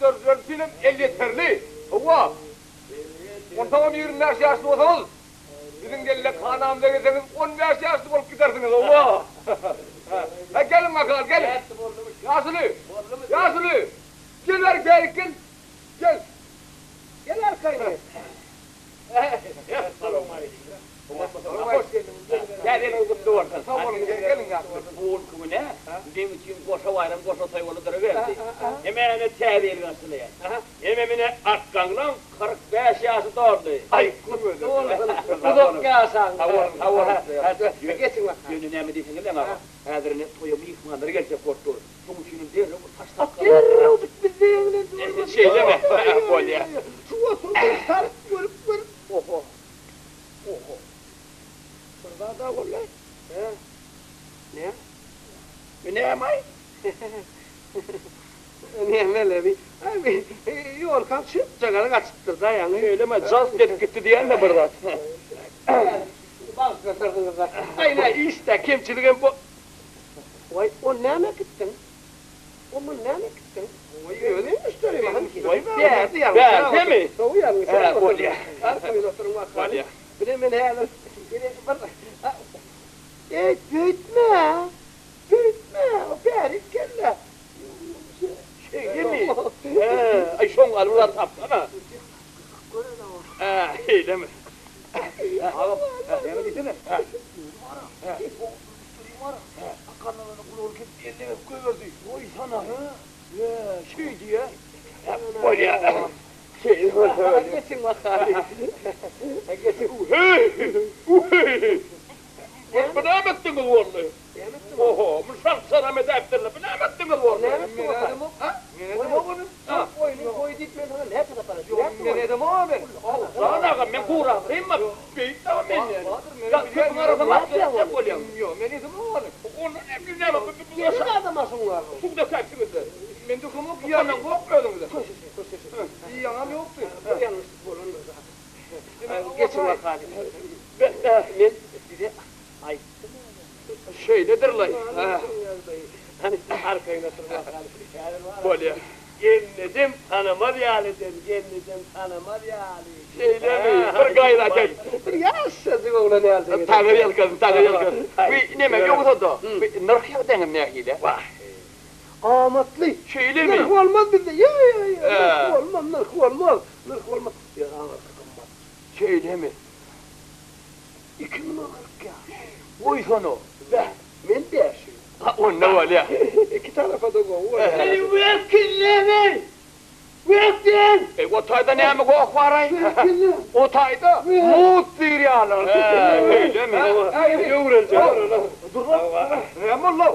Müşderiler üçinem elýeterli. Hawa. Onsoňam 25 ýaşly bolsaňyz, biziň dellekhanamyza gelseňiz, 15 ýaşly bolup gidersiňiz, hawa. Hä, geliň bakalym, geliň. Ýaşuly! Ýaşuly! Gel bärik, bärik gel. Gel. Gel arkaýyn. Hoş geldiňiz. Täze ýylyňyz gutly bolsun. Sag boluň, geliň ýaşuly. Bu günki güne meň üçin goşa baýram, goşa toý bolup duruberdi. Hemmäne Täze ýyl garşylaýar. Hemem ine Akgaňlaň 45 ýaşy doldy. Aý, gutly bolsun. Uzak ýaşaň. Sag boluň, sag boluň. Geçiň bakalym. Ýöne näme diýseňizem aga, häzir ine toýa myhmanlar geljek bolup dur. Şoň üçinem derrew bir saç sakgal. Derrew bizde eglendi bolmasa. Şeýlemi? Bolýa. Şu oturdyň saryp görüp görüp. Oho. Oho. Bir zad-a boldy. Hä? Näme? Bu näme-aý? Näme-le bi? Aý bi ýolkaň çöpjagazy gaçypdyr-da ýaňy. Şeýlemi? Jalt edip gitdi diýen-de bir zat. Bagyşlasarsyňyz-da. Aý, nä işdä kemçiligem bo. Waý, ony nämä äkitdiň? O muny nämä äkitdiň? Özüň müşderim hany? Waý, Bärde ýalňyş. Bärdemi? Gowy ýalňyş. Hä, bolýa. Arkaýyn oturyň wakaly. Bolýa. Bile men häzir bile bir Eý, beýtme! Beýtme! O bärik gel-le. Şeýlemi? Hä, aý şoň galy bir zat tapsana. Hä, şeýlemi? Agam, näme diýsene? Hä, o müşderiň bar-a, sakgallaryny gulagyny kesip eline berip goýberdi. Goýsana, hä? Hä, şeý diýýä. Bolýa. Şeýle bolsa bolýa. Geçiň bakaly. Geçiň. Heý! Heý! Bu näme etdiňiz boldy? Oho, muny şalp-şaram edäýipdirler. Bu näme etdiňiz boldy? Näme etdiň Men edemok. Men edemok ony. Oýny goý diýip men saňa näçe sapar aýtdym. Ýok, men edemok-a men. Jan agam, men gurabrymmy? Beýik dagy men. Ýa köpüň arasynda lap etjek bolýaň. Ýok, men edemok ony. Onda näme näme bu Gelin adama şuň bar. Suw dökäýipsiňiz-de. Men dökemok, iýenem ýok özüňize. Iýenem ýokdy. Bir ýalňyşlyk bolandyr-da. Geçiň bakaly. Men size aýtdym ony. Şeýledir-laý. Hany, arkaýyn otur bakaly. Häzir bar. Bolýa. Gelnejem tanamaz ýaly eden, gelnejem tanamaz ýaly. Şeýlemi? Bir gaýrat et. Bir ýaşajyk oglan ýaly. Taňry ýalkasyn, Taňry ýalkasyn. Bu neme ýogsa-da, bu nyrh ýagdaýyňam nähili? Wah. Amatly. Şeýlemi? Nyrh bolmaz bizde. Ýa, ýa, ýa. Nyrh bolmaz, nyrh bolmaz. Nyrh bolmaz. Ýa, aňyrky gymmat. Şeýlemi? 2 müňe 40 ýaş. Goýsana. Bäh, men 500. Ha, onda bolýa. Iki tarapa-da gowy bolýa. Eý, wekillemi! Wekil! Eý, o taýda näme goh bar-aý? O taýda mut diýýärler. Hä, beýlemi? Öwrenjek. Dur-la. Näme boldy-ow?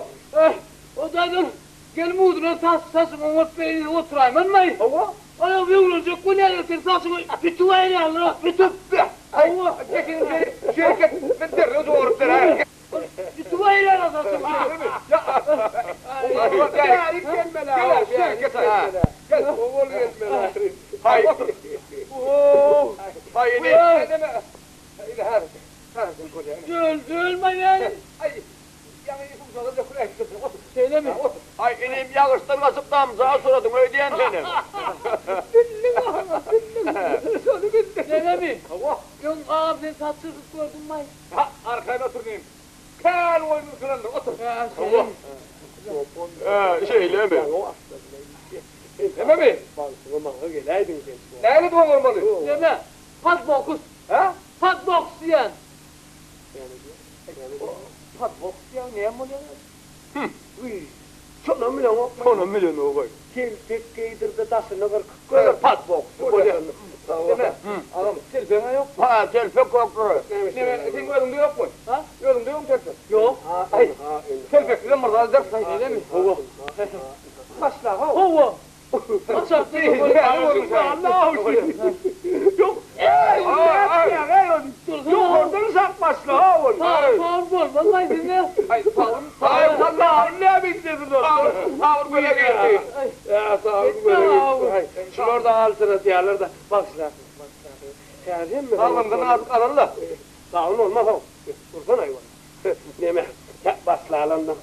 O taýdan gel muduna saç saçyňy oňat beýle oturaýmanmaý. Hawa. Aýam öwrenjek bolýarlar sen saçyňy bitip aýyrýarlar, bitip. Hawa. Şereket men derrew doguryp beräýin. Bitip aýyrýarlar saçyňy. Bärik gelmeli. Gel, Gel. Gel. Owal gelmeli. Haý, otur. Oo. Haý, ine. Ine, häzir. Häzir bolýar. Döl, dölme ýaly. Aý, ýaňy suwjaga döküläýipdir. Otur. Şeýlemi? Otur. Haý, inim, ýagyşdan gaçyp damja suradyň öýdýän senem. Bildiň aga, bildiň. Şony bildiň. Şeýlemi? Hawa. Öň agam sen saç çyzyp gördüňmi? Ha, arkaýyn otur inim. Kän oýun ýykylandyr, otur. Hawa. Hä, şeýlemi? Nämemi? Bagşyňa maňa geläýdiň sen. Näme doňurmaly? Näme? Podbokus. Hä? Podboks diýen. Podboks diýen näme bolýar? Hüm. Wiý, şonam bileňokmy? Şonam bilenok-aý. Telpek geýdirdi, daşyny gyrkyp goýber. Podboks. Bolýar. Näme? Agam, telpegiň-ä ýokmy? Ha, telpek ýokdur. Näme, seň özüňde ýokmy? Ha? Özüňde ýokmy telpek? Ýok. Aý, telpeksizem bir zat edersiň. Şeýlemi? Hawa. Başla-how. Hawa. Ýok. Ýokardan sak başla-how ony. Faul bolmaz-aý size. Aý, faul. Aý, Allahym näme işlesin dostlar. Faul göle geldi. Ýa, faul göle geldi. Şular-da aljyradýarlar-da. Bagyşlarsyňyz, bagyşlarsyňyz. Häzir hemme Salgymdan azyk alalda. Salgym bolmaz-ow. Dursana aýwan. Neme, hä, başlalandan.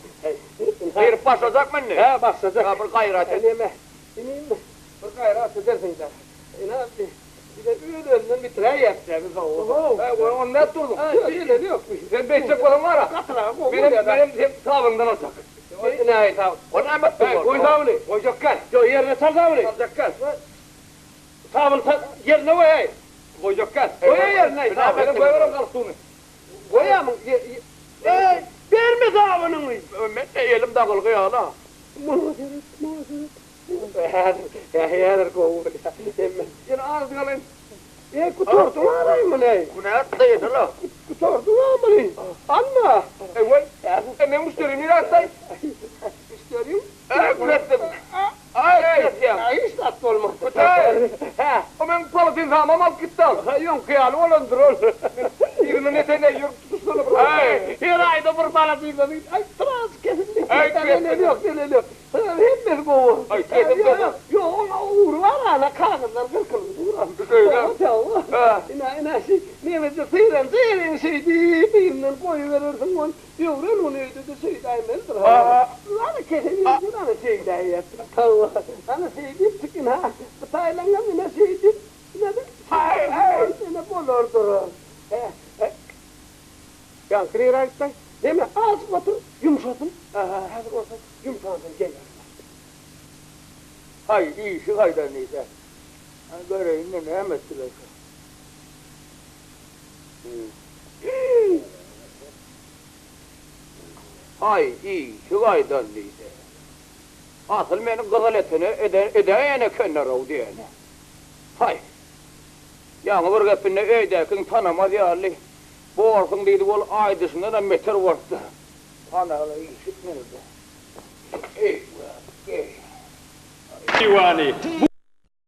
Girip başlajakmy indi? Hä, başlajak. Ýa bir gaýrat et. Neme, inim, bir. zat edersiň-dä. Ine, bize öz-özünden bitiräýýäs-dä biz hawa. Hä, ony nädip durduň? Hä, zeleli ýok. Sen beýtjek bolsaň bar-a. Gatyraga gowy Menem, bolýar-da. menem seň sabyňdan aljak. Ine, sag. Ol näme etdi? Hä, goý sabyny. Goýjak gel. Ýok, ýerine sal sabyny. Saljak gel. Sabyny sal, ýerine goý-aý. Goýjak gel. Goý-aý ýerine, sabyny. Menem goýberin galstugyny. Goýamyň, eý, berme sabynyňy. Men-de elim dagylgy ýaly-a. Muňa seret, muňa seret. Häzir, häzir gowy bolýar. Hemme. Ýene azajyk alaýyn. Eý, gutardyň araý muny. Günä dyndy-la. Gutardyň-a muny. Alma. Eý, goý. Eý, meň müşderim nirä gitdi-aý? Müşderiň? Eý, gületdim. Aý, kesýäň. Hiç zat bolmaz. Ötäý. Hä. O meň polotensamam alyp gitdi al. Hä, ýoňky ýaly bolandyr ol. Yzyndan ýeteýin-ä, ýörüp tutuşsana bir. Äý, her aýda bir polotensa diýip, aý, biraz kesildi. Äý, kesdim. Zeleli ýok, zeleli ýok. Hemmesi gowy. Aý, kesim Ýok, ýok, oň ugry bar, ana, kagyzlar gyrkylgy dur. Şeýle. Hawa. Ine, ine, şi, nemede syran jereň şeýdip, yzyndan goýberersiň ony. Döwran ony öýde-de şeýdäýmelidir, hawa. Ana kese ýerden ana şeýdäýýär. Hawa, ana şeýdip çyk ine, bu taýlaňam ine şeýdip, ine-de şeýdip, ine bolardyr. Hä, hä. Ýaňky nirä gitdiň? Neme, azajyk otur, ýumşasyn. Häzir bolsa ýumşansoň gelerler. Haý, işi gaýdan diýsä. Hany göreýin-de näme etdilerkä. Haý, işi gaýdan diýse. Asyl meni gyzyl etene edäýen ekenler-ow diýene. Haý, ýaňy bir gepinde öýdäkiň tanamaz ýaly borsuň diýdi, ol aýdyşyndanam beter bolupdyr. Hanaly işitmedi-de. Eý, wah, eý. Diwany.